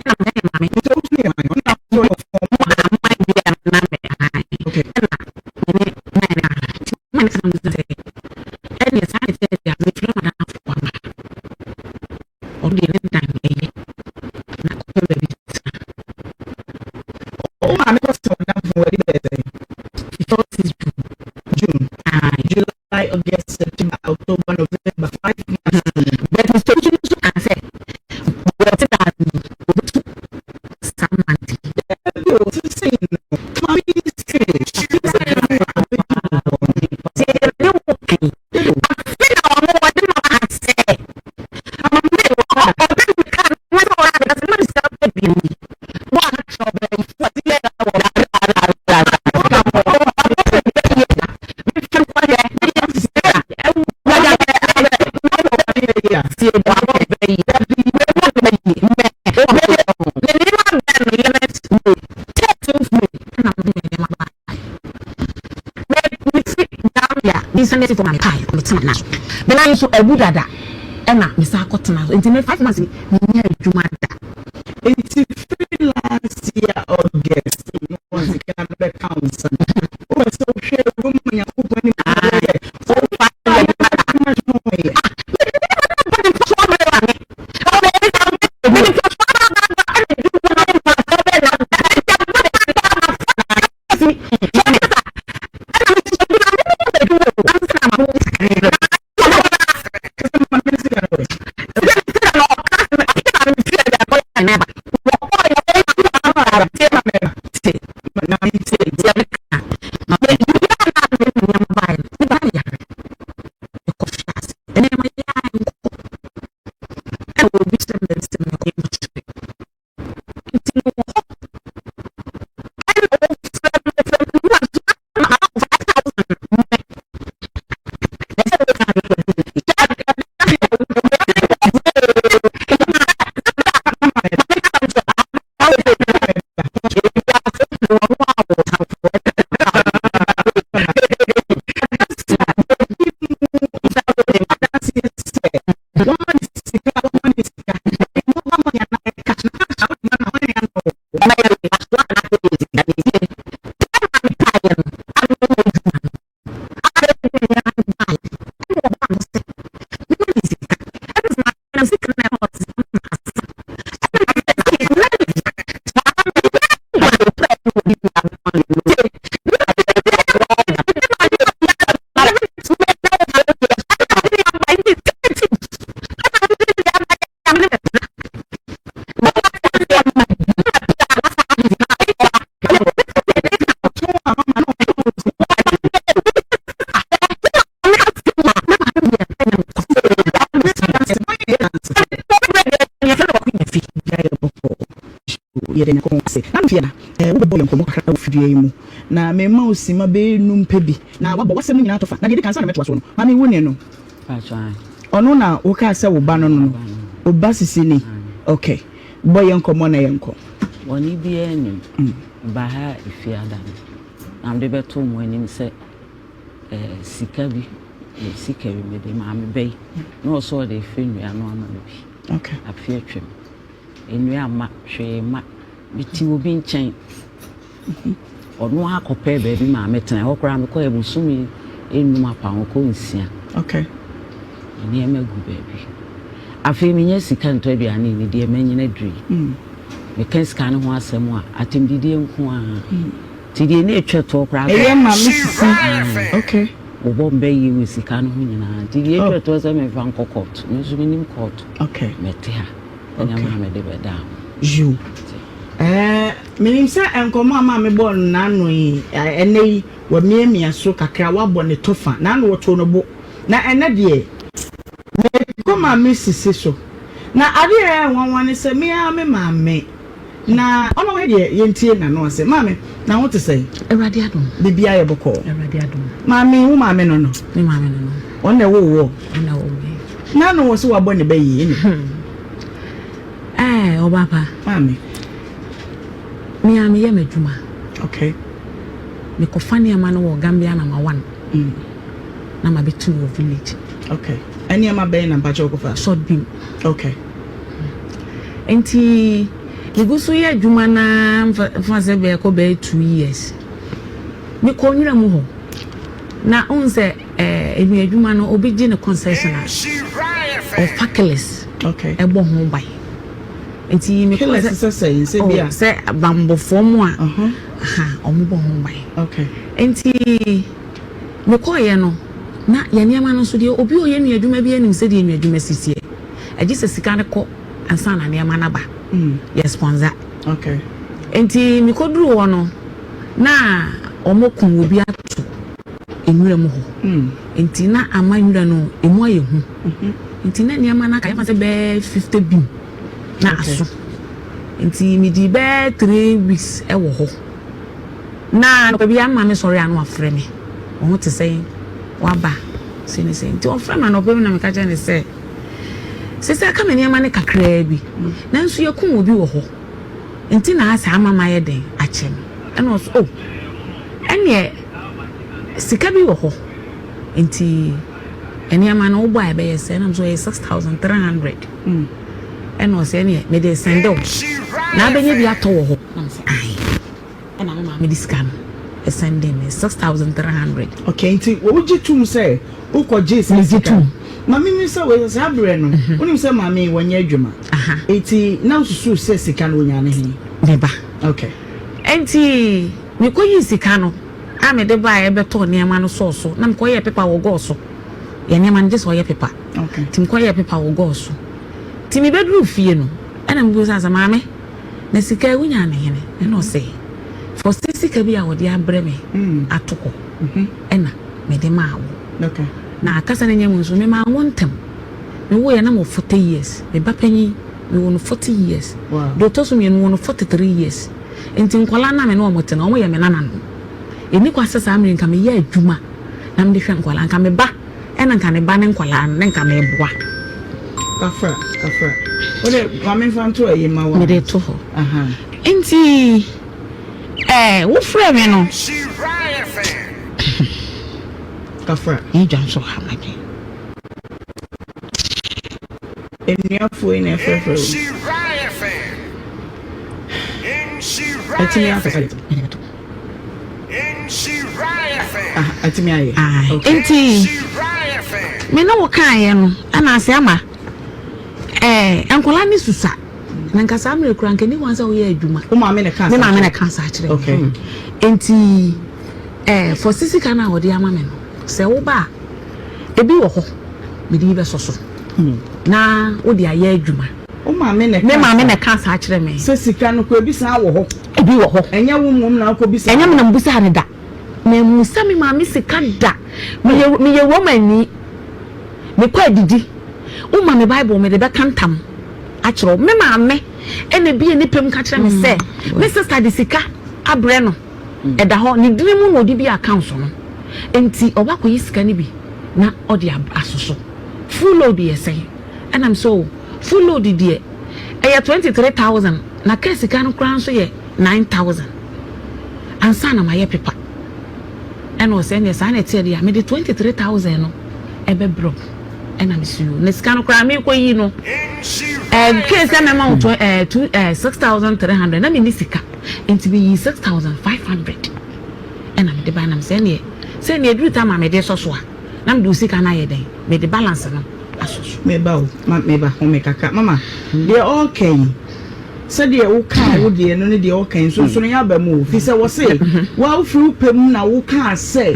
ɛna me ne maame Mr. Wusu yɛ man, ɔno na ɔyɛ ɔfɔm. Mo aman bi a na me ahan Okay. ɛna me ne man ne Me nan nso abu dada ɛna me san kɔ tena so nti me 5 months ni me nya adwuma da. Nti firi last year August no, sika no bɛka wo nsa no, wopɛ sɛ wohwɛ woma Nyankopɔn anim yɛ wofa yɛ. Yɛde Nyankopɔn ase na no fiada wobɛbɔ yɛn nkɔmmɔ kakra wɔ fidua yi mu, na mema wo sima bɛyɛ num pɛ bi na wabɔ w'asɛm no nyinaa tɔfa. Na deɛ ɛdi kan, ansa na mɛtoa soɔ no, maame, wo ne no, ɔno na wokaa sɛ wo ba no no, wo ba sisi ni? Ok, bɔ yɛn nkɔmmɔ na yɛnkɔ. Bɔne biara nnim. Mebaa ha Efiada no, na mede bɛtoo mo anim sɛ sika bi, sika bi mede maa me ba yi, na ɔsɛ ɔde refa nnua no ama me bi. Afe atwam. Nnua mma, hwee mma. Mete obi nkyɛn. Ɔno ara kɔpɛɛ baabi maa metena. Ɛhɔ koraa mekɔɛ bosome nnum apa ho kɔ 6. Nneɛma gu baabi. Afei menya sika ntɔ aduane nni deɛ manyina duru yi. Meka sika no ho asɛm a, atɛmdidie nko ara. Nti deɛ ne ɛtwa toɔ koraa sɛ. Ɛyɛ ma me sisi. Okay. Wɔbɔ mbɛ yie wɔ sika no ho nyinaa. Nti deɛ ɛtwa toɔ sɛ memfa nkɔ court. Me nso menim court. Mɛte ha. Ɛna maa mede bɛdaa ho. Yiw. Ɛɛ, menim sɛ nkɔmmɔ a maame bɔɔ no n'ano yi, ɛnnɛ yi, wamiamia so kakra, wabɔ ne tɔfa. N'ano wɔtoo no bo. Na ɛnnɛ deɛ, mekɔ maame sisi so. Na adeɛ a ɛyɛ nwanwa ne sɛ, me ara me maame, na ɔno deɛ yɛntie n'ano asɛm. Maame, na wo te sɛn? Awurade adom. Biribiara yɛ bɔkɔɔ? Awurade adom. Maame, wo maame no no? Me maame no no. Ɔno na ɛwoo woɔ? Ɔno na ɛwoo me. N'ano wɔ sɛ wabɔ ne ba yie ne? Ɛɛ, ɔba pa. Maame. Me ara meyɛ m'adwuma. Okay. Mekɔfa nneɛma no wɔ Gambia number one. Na mabɛtu no wɔ village. Okay. Nneɛma bɛn na mpakyɛ wokɔfa? Short beam. Okay. Nti megu so yɛ adwuma na mfa sɛ bɛɛkɔ bɛyɛ 2 years. Mekɔ nwura mu hɔ. Na wohu sɛ ɛnua adwuma no, obi gye ne concession a, ɔfa killers ɛbɔ ho ban. Nti mekɔ Killers sɛ sɛ sɛ bi a. Oh, sɛ bambɔfoɔ mu a, aha, ɔmo bɔ ho ban. Nti mekɔɔyɛ no, na yɛ nneɛma no nso deɛ, obi a ɔyɛ nua adwuma bi anim sɛdeɛ nua adwuma si teɛ, ɛgye sɛ sika no kɔ ansa na nneɛma no aba. Yɛ sponsor. Nti mekɔduru hɔ no, na ɔmo ko obi ato nwura mu hɔ. Nti na ama nwura no emu ayɛ hu. Nti na nneɛma no aka, yɛmfa sɛ bɛyɛ 50 beam na aso. Nti medii bɛyɛ 3 weeks wɔ hɔ. Na anɔpa biara me maame sɔre a na wafrɛ me. Wo ho te sɛn? Waba? Sei ne sei. Nti ɔfrɛ me anɔpa bi na meka kyerɛ no sɛ, seesei aka me nneɛma no kakraa bi, nanso yɛkum obi wɔ hɔ. Nti na saa ama mayɛ dɛn akyɛ no. Ɛna ɔse, oh, ɛneɛ sika bi wɔ hɔ. Nti nneɛma no wobɔ a ɛbɛyɛ sɛ? Ɛna me sɛ ɔyɛ 6300. Ɛna ɔse ɛneɛ mede sɛnde wo na abɛnya bi atɔ wɔ hɔ. Na me sɛ ae. Ɛna me maame de sika no sɛnde me 6300. Okay, nti wogye tom sɛ wokɔgyee saa Megye sika? tom. Ma menni sɛ wei saa berɛ no, wonim sɛ maame yi wɔnyɛ adwuma. Nti na wosusu sɛ sika no wɔnya ne he? Me ba. Okay. Nti mekɔyii sika no a mede baeɛ bɛtɔɔ nneɛma no sɔɔ so na mekɔyɛɛ pepa wɔ gɔɔ so. Yɛ nneɛma no gye sɛ ɔyɛ pepa. Nti mekɔyɛɛ pepa wɔ gɔɔ so. Nti mebɛduruu fie no ɛna mebisaa sɛ maame na sika yi wonyaa ne hene? Ɛna ɔse fɔse sika bi a wɔde abrɛ me ato hɔ ɛna mede maa wo. Na akasa no nyɛ mu nso memaa wo ntɛm. Mewoeɛ na mewɔ 40 years. Me ba panyin mewɔ no 40 years. Deɛ ɔtɔ so mmienu mewɔ no 43 years. Nti nkwadaa no a me ne wɔn te no wɔyɛ me nananom. Ɛnni kwa sɛ saa mmerɛ yi nka meyɛ adwuma na mede hwɛ nkwadaa. Nka me ba ɛna nka ne ba ne nkwadaa no na nka meboa. Kafra, kafra. Wode ma memfa nto ayi ma wo. Mede to hɔ. Nti ɛɛ wofrɛ me no. Kafra. Yɛdwa nso ha madwen. Nnuafoɔ yi na ɛfrɛfrɛ wo. Ɛtumi akasa. Mede bɛto. Ah, ɛtumi ayɛ. Ae. Nti me ne wo kaeɛ no ɛna ase ama ɛɛ nkwadaa ne susa na nka saa mmerɛ kura nka ni kwan sɛ woyɛ adwuma. Wo maame na ka Me maame na ka saa kyerɛ me. Nti ɛɛ fɔsi sika no a wɔde ama me no sɛ woba a ebi wɔ hɔ mede bi bɛsɔ so na wode ayɛ adwuma. Wo maame na Me maame na ka saa kyerɛ me. Sɛ sika no kɔ ebi saa wɔ hɔ. Ebi wɔ hɔ. Ɛnyɛ wo mmom na wokɔ bisa. Ɛnyɛ me na mbusa ne da. Mammusa me maame sika da. Meyɛ meyɛ Romani. Mekɔ adidi. Woma me Bible mede bɛka ntam akyerɛ wo. Me maame ɛna ebie ne pɛm ka kyerɛ me sɛ me sister de sika abrɛ no. Ɛda hɔ ne dini mu na ɔde bi account no. Nti ɔba akɔyi sika no bi na ɔde asoso. Full load yɛ sɛn? Ɛna me sɛ oh full load deɛ ɛyɛ 23,000 na kaa sika no koraa nso yɛ 9,000 ansa na mayɛ pepa. Ɛna ɔsɛ ɛneɛ saa na ɛteɛ deɛ a mede 23,000 no ɛbɛbrɛ wo. Ɛna me so yoo na sika no koraa mekɔ yi no ɛɛ kee sɛ mɛma wo ɛɛ two ɛɛ 6,300 na menni sika nti meyi 6,500 ɛna mede ba. Nam sɛ ɛneɛ sɛ ɛneɛ duru ta ma mede sɔ so a na mede wo sika no ayɛ dɛn, mede balance no asɔ so. Meba o, ma meba home kakra. Mama, deɛ ɔreka yi, sɛdeɛ wokaa wo deɛ no ne deɛ ɔreka yi, nsonsonoeɛ aba mu o. Firi sɛ wɔse, wo a wofiri wo pɛ mu na wokaa sɛ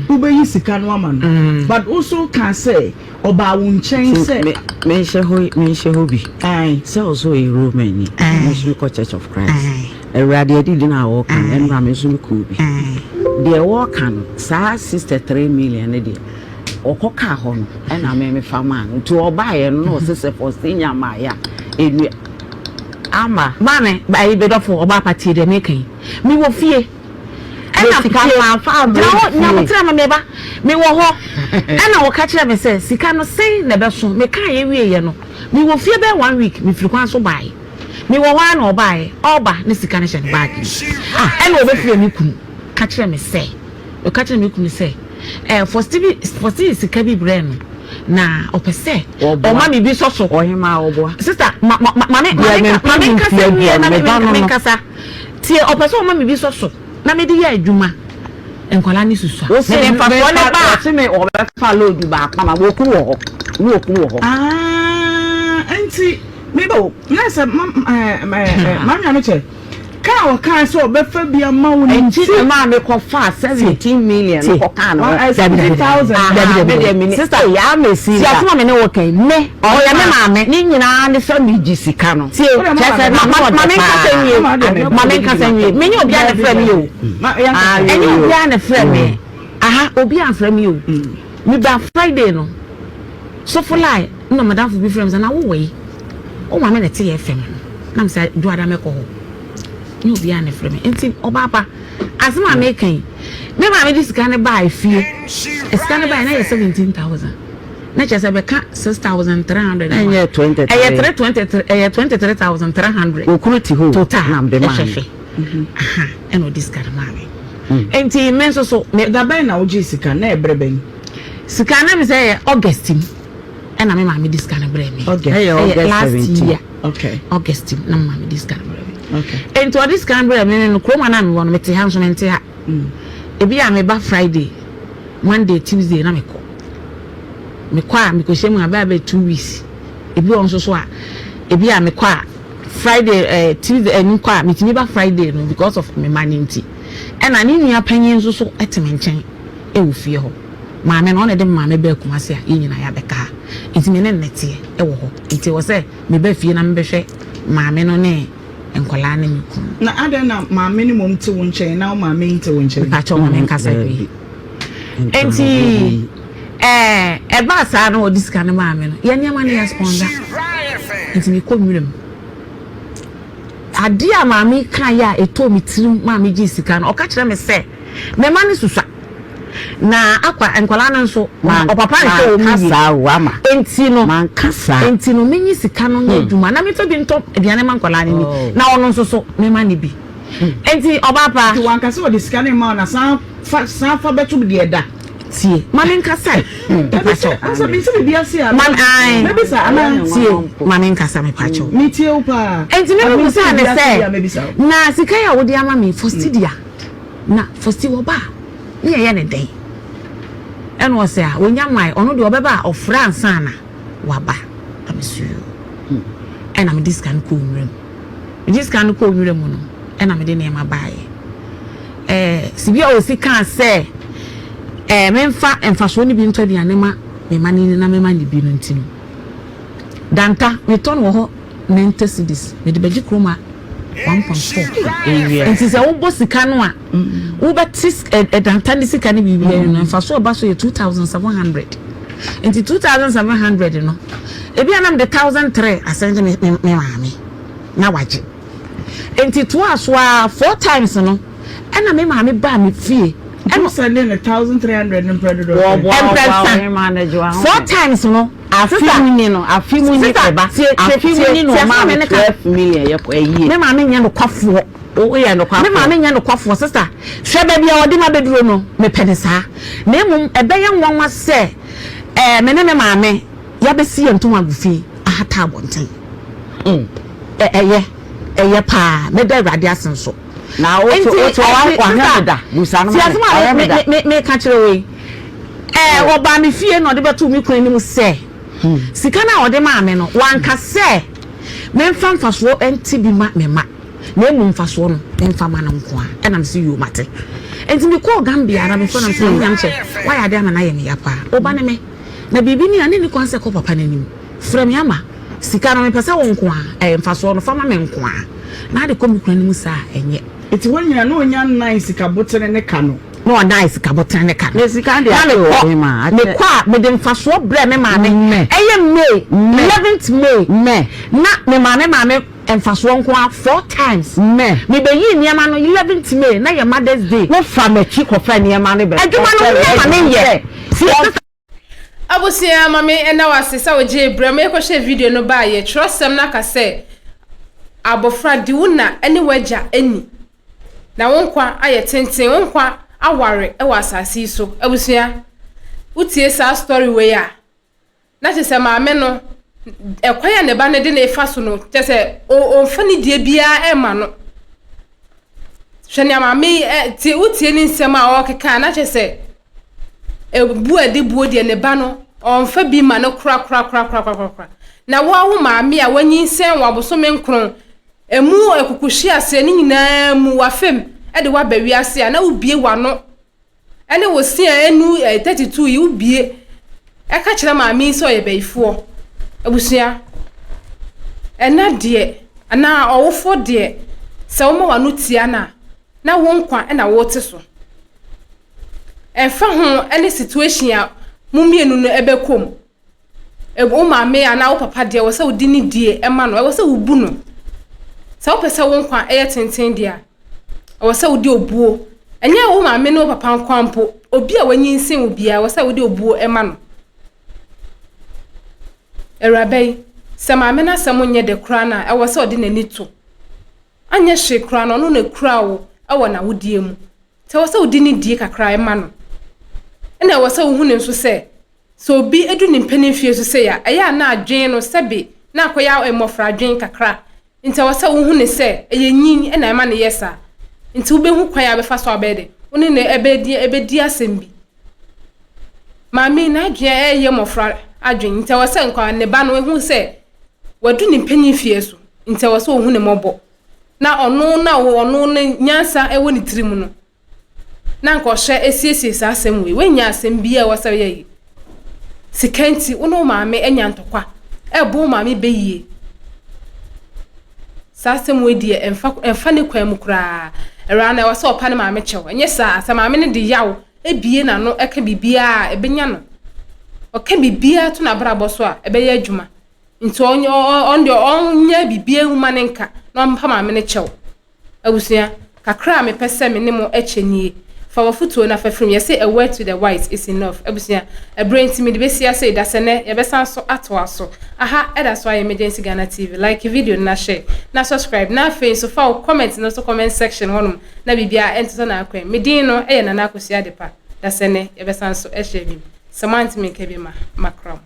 wobɛyi sika no ama no. But wo nso wokaa sɛ ɔbaa wo nkyɛn sɛ. Me menhyɛ hɔ menhyɛ hɔ bi. Ae. Sɛ ɔsɛ ɔyɛ Roman ni. Me nso mekɔ Church of Christ. Awurade adidi no a wɔka no, ɛnora me nso mekɔɔ bi. Deɛ wɔka no, saa 63 million no deɛ, ɔkɔ kaa hɔ no, ɛna me mefa maa no. Nti ɔbaeɛ no na ɔse sɛ Faustin nya maaeɛ a, ɛnua ama. Maame, ayi bedɔfo ɔbaa pa tie deɛ meka yi. Mewɔ fie. Ɛna sika tie, no amfa ammrɛ gyina hɔ, fie. nyabotrɛ ma meba. Mewɔ hɔ. Ɛna wɔka kyerɛ me sɛ sika no sɛn na ɛbɛso. Mekaeɛ wieeɛ no, mewɔ fie bɛyɛ one week, mefiri kwan so baeɛ. Mewɔ hɔ ara na ɔbaeɛ, ɔreba ne sika no hyɛ ne baage mu. Ɛna ɔbɛfrɛɛ me kunu ka kyerɛɛ me sɛ, ɔka kyerɛɛ me kunu sɛ, ɛɛ Faustin bi, Faustin de sika bi brɛɛ no na ɔpɛ sɛ ɔma me bi sɔ so. Ɔhemaa ɔboa. Sista, ma ma ma me ma me ma me nkasa nwie na me me nkasa. Tie, ɔpɛ sɛ ɔma me bi sɔ so na mede yɛ adwuma. Nkwadaa no susua. Mede mfasoɔ no ba a. Ɔse me ɔbɛfa load baako ama me. Okunu wɔ hɔ. Ne okunu wɔ hɔ. Ah, nti Me ba o, na sɛ ma ɛɛ ɛɛ maame Amekyɛ kaa a ɔkaa sɛ ɔbɛfa bi ama wo no Nti nti. na maa me kɔ faa 17 million no kɔ kaa ne ho. Wa 17,000. Aha, me deɛ me ni. Sister, Ei, ama si tie da. asɛm a me ne wo ka yi, me, ɔyɛ me maame. Ne nyinaa ne sɛ me gye sika no. Tie, Wode Kyerɛ sɛ ma na ma ɔde ma me nkasa paa. nwie, Mama deɛ me ma me nkasa nwie. Menyɛ obiara na ɛfrɛ me o. Ma yɛn Ah, kasa. Ɛnyɛ yo, yo. obiara na ɛfrɛ me. Aha, obiara mfrɛ me o. Me ba Friday no, Sofo line na madamfo bi frɛ me sɛ na wowɔ yi, wo maame na ɛte yɛ fam no. Na mesɛ Dwoada mɛkɔ hɔ. Nyɛ obiara na ɛfrɛ me. Nti ɔbaa pa, asɛm a meka yi, me maame de sika no baa fie. Sika no baeɛ na ɛyɛ 17,000. Na kyerɛ sɛ bɛka 6,300 ho a, Ɛnyɛ 23. ɛyɛ 323, ɛyɛ 23,300. Okunu te hɔ o, Total, na mede maa no. ɛhwɛhwɛ. Aha, ɛna ɔde sika no maa me. Nti me nso so, me. Da bɛn na wogyee sika? Na ɛyɛ berɛ bɛn? Sika no na me sɛ ɛyɛ August mu ɛna me maame de sika no brɛɛ me. August. Ɛyɛ Ɛyɛ August last 17. year. Okay. August mu na me maame de sika no brɛɛ me. Okay. Nti ɔde sika no brɛɛ me no, kurom a na mewɔ no, mete ha nso mente ha. Ebi a meba Friday, Monday, Tuesday na mekɔ. Mekɔ a mekɔhyɛ mu a bɛyɛ bɛyɛ 2 weeks. Ebi wɔ nso so a ebi a mekɔ a Friday Tuesday mekɔ a metumi ba Friday no because of me ma no nti. Ɛna ne nua panyin nso so te me nkyɛn ɛwɔ fie hɔ. Maame no ɔna de me maame baa Kumasi a yɛn nyinaa yɛabɛka ha. Nti me ne no teɛ ɛwɔ hɔ. Nti ɛwɔ sɛ meba fie na mebɛhwɛ maame no ne nkwadaa ne me kunu. Na adɛn na maame no mmom te wo nkyɛn na wo maame nte wo nkyɛn? Mepakyɛw ma menkasa bi. Nti ɛɛ ɛbaa saa na ɔde sika no maa me no, yɛn nneɛma no yɛ sponsor. Nti mekɔ nwura mu. Adeɛ a maame kaeɛ a ɛtɔɔ me tirim maa megyee sika no, ɔka kyerɛ me sɛ me mma no susua. Na akwa nkwadaa no nso, ɔpapa nhwɛ wɔn Manka yie. saa o, ama. Nti no, Manka saa. nti no menyi sika no nyɛ adwuma na memfa bi ntɔ aduane ma nkwadaa no ni. Oh. Na ɔno nso so mema no bi. Nti ɔbaa pa. Nti wanka sɛ ɔde sika no rema wo na san fa san fa bɛto deɛ ɛda. Tie, ma menkasa ɛ. Mepakyɛw. Asa mi sɛ biribi ase a. Ma ae. Mɛbisa anaa. Tie, ma menkasa mepakyɛw. Metie wo paa. Nti me mebusaa ne sɛ, na sika yi a wode ama me Fostidia, na Fosti wɔba a, ne yɛyɛ ne dɛn? Ɛna ɔsɛ a, wɔnya mmae, ɔno deɛ ɔbɛba a ɔfrɛ ansa na waba. Na me so yoo. Ɛna mede sika no kɔɔ nwura mu. Mede sika no kɔɔ nwura mu no, ɛna mede nneɛma baeɛ. Ɛɛ, sibi a ɔsi kaa sɛ, ɛɛ, memfa mfasoɔ no bi ntɔ aduane ma me mma no na mema no bi no nti no, danta metɔ no wɔ hɔ 90 cedis, mede bɛgye kurom a 1.4. Nti sɛ wobɔ sika no a, wobɛte danta ne sika no biribiara no, mfasoɔ a ɛba so yɛ 2700. Nti 2700 no, ebi a na mede 1003 asɛnde me me me maame na wagye. Nti toaa so ara four times no, ɛna me maame baa me fie. Ɛna sɛnde ne 1300 no mprɛ dodoɔ sɛ? Mprɛnsa. Four times no. Afe mu ni no, afe mu ni ɛba. Afe mu ni na ɔmaa me 12 million yɛ kɔ ɛyie. Me maame nyɛ nokwafoɔ. Woyɛ nokwafoɔ. Me maame nyɛ nokwafoɔ sister. Hwɛ baabi a ɔde ma bɛduro no, mepɛ ne saa. Na mmom ɛbɛyɛ nwanwa sɛ ɛɛ me ne me maame yɛabɛsi yɛn ntoma agu fi ahata abɔnten. Ɛ ɛyɛ ɛyɛ paa. Mɛda Awurade ase nso. Na woto woto wahwɛ me da. Busa no ma me. Wahwɛ me da. Me me meka kyerɛ wo yi. Ɛɛ ɔbaa me fie na ɔde bɛtoo me kunu anim sɛ sika no a ɔde maa me no wanka sɛ memfa mfasoɔ nte bi ma me mma na mmom mfasoɔ no memfa ma no nko ara. Ɛna mese yoo mate. Nti mekɔɔ Gambia na mefrɛ no mese maame Nyamkyɛ woayɛ adeɛ ama no ayɛ me ya paa. Wo ba ne me na biribi ni a na ɛnni kwan sɛ ɛkɔ papa no anim. Frɛ me ama sika no mepɛ sɛ wo nko ara ɛɛ mfasoɔ no fa ma me nko ara na ade kɔ me kunu anim saa a ɛnyɛ. Nti hɔ nyina na ɔnya nnan sika botene ne ka no. Na ɔdan sika botene ne ka no. Na sika deɛ Na akyɛ wɔ mekɔ he ma akyɛ. mekɔ a mede mfasoɔ brɛ me maame Mmɛ. ɛyɛ May Mmɛ. 11th May Mmɛ. na me maame maa me mfasoɔ nko ara four times. Mmɛ. Mebɛyii nneɛma no 11th May na yɛ Mother's Day. Wofa m'akyi kɔfa nneɛma no bɛ. Adwuma no woyɛ ma menyɛ. Tie sista. Abusua ma me ɛna wase sɛ wogyee brɛ ma yɛkɔhwɛ video no baayɛ. Twerɛsɛm no aka sɛ abɔfra di wo na ne w'agya ni na wo nkwa ayɛ tenten, wo nkwa aware wɔ asase yi so. Abusua, wotie saa story wei a, na kyerɛ sɛ maame no, ɛkwan a ne ba no de ne fa so no, kyerɛ sɛ ɔmfa ne die biara ɛma no. Hwɛ nea maame yi ɛ tie wotie ne nsɛm a ɔrekeka a na kyerɛ sɛ ebu a ɛde buo deɛ ne ba no ɔmfa bi ma no korakorakorakorakorakora. Na wo a wo maame a wanyinsɛn wɔ abosome nkron emu akukuhweaseɛ ne nyinaa mu wafam de waba wiase a na wobie w'ano ɛne wo se a ɛnu 32 yi wobie ɛka kyerɛ maame yi sɛ ɔyɛ bayifoɔ. Abusua, ɛna deɛ anaa ɔwofoɔ deɛ sɛ woma w'ano tia no a na wo nkwa na wote so. Ɛmfa ho ne situation a mo mmienu no ɛbɛkɔ mu. Wo maame anaa wo papa deɛ ɛwɔ sɛ wode ne die ma no, ɛwɔ sɛ wobu no. Sɛ wopɛ sɛ wo nkwa yɛ tenten deɛ a, ɛwɔ sɛ wode obuo, ɛnyɛ wo maame ne wo papa nko ara mpo, obi a wanyinsen wo biara, ɛwɔ sɛ wode obuo ma no. Awuraba yi, sɛ maame no asɛm nyɛ dɛ koraa no a, ɛwɔ sɛ ɔde n'ani to. Anyɛ hwee koraa no, ɔno na ɛkura wo wɔ n'awodeɛ mu. Nti ɛwɔ sɛ wode ne die kakra ma no. Ɛna ɛwɔ sɛ wohu no nso sɛ, sɛ obi du ne mpanin mfeɛ so sei a, ɛyɛ a na adwene no sɛbe na akɔyɛ mmɔfra adwene kakra. Nti ɛwɔ sɛ wohu no sɛ ɛyɛ nyin na ɛma no yɛ saa. Nti wobɛhu kwan a wobɛfa so a wobɛyɛ dɛ, wo ne no ɛbɛdi asɛm bi. Maame yi n'adwene ɛyɛ mmɔfra adwene nti ɛwɔ sɛ nka ne ba no hu sɛ wadu ne mpanin mfeɛ so nti ɛwɔ sɛ ɔhu ne mmɔbɔ. Na ɔno na ɔno ne nyansa ɛwɔ ne tirim no na anka ɔhyɛ siesie saa asɛm wei. Wei nyɛ asɛm bi a ɛwɔ sɛ ɔyɛ yi. Sika nti, wo ne wo maame anya ntɔkwa. Ɛbɔ wo maame bɛ yie. Saa asɛm wei deɛ ɛmfa ɛmfa ne kwan mu koraa. Awuraa no ɛwɔ sɛ ɔpa ne maame kyɛw. Ɛnyɛ saa sɛ maame no de yaw ebie n'ano ɛka biribiara a ɛbɛnya no. Ɔka biribiara to n'abrabɔ so a ɛbɛyɛ adwuma. Nti ɔnyɛ ɔno deɛ ɔnyɛ biribiara nwuma ne nka na ɔmpa maame no kyɛw. Abusua, kakra a mepɛ sɛ me ne mo kyɛ nie. Fa w'afotuo na fa firi mu. Yɛse a word to the wise is enough. Abusua, ɛberɛ nti mede bɛsi ase yi, dasɛ nnɛ yɛbɛsan so atoa so. Aha ɛda so ayɛ Emergency Ghana TV. Like video no na share, na subscribe, na afei nso fa wo comment no to comment section hɔnom na biribiara ɛntotɔ n'akwan. Me din no yɛ Nana Akosua Adepa. Dasɛ nnɛ yɛbɛsan so ahyia bio. Sɛ moantumi nka bi ma, makra mo.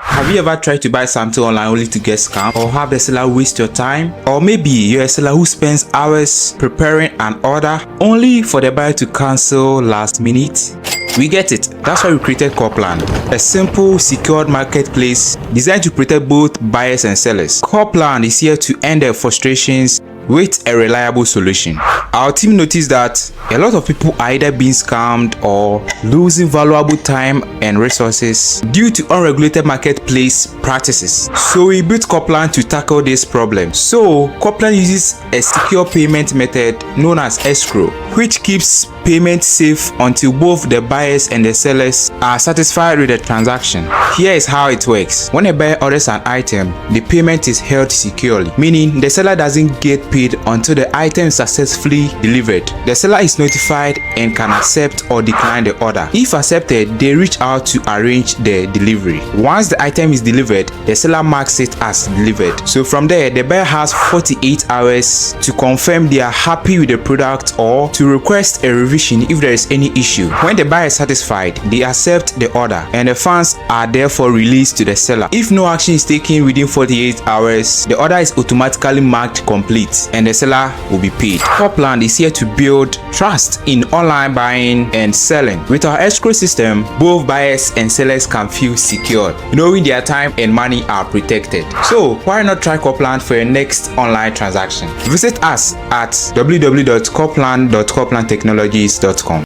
Have you ever tried to buy something online only to get scammed or have the seller waste your time? Or maybe you're a seller who spends hours preparing an order only for the buyer to cancel last minute? We get it. That's why we created Copland, a simple, secured marketplace designed to protect both buyers and sellers. Copland is here to end their frustrations with a reliable solution. Our team noticed that a lot of people are either being scammed or losing valuable time and resources due to unregulated marketplace practices. So we built Copland to tackle this problem. So Copland uses a secure payment method known as escrow, which keeps payment safe until both the buyers and the sellers are satisfied with the transaction. Here is how it works. When a buyer orders an item, the payment is held securely, meaning the seller doesn't get paid until the item is successfully delivered. The seller is notified and can accept or decline the order. If accepted, they reach out to arrange the delivery. Once the item is delivered, the seller marks it as delivered. So from there, the buyer has 48 hours to confirm they are happy with the product or to request a revision if there is any issue. When the buyer is satisfied, they accept the order and the funds are therefore released to the seller. If no action is taken within 48 hours, the order is automatically marked complete and the seller will be paid. Copland is here to build trust in online buying and selling. With our escrow system, both buyers and sellers can feel secure, knowing their time and money are protected. So why not try Copland for your next online transaction? Visit us at www.copland.coplandtechnologies.com.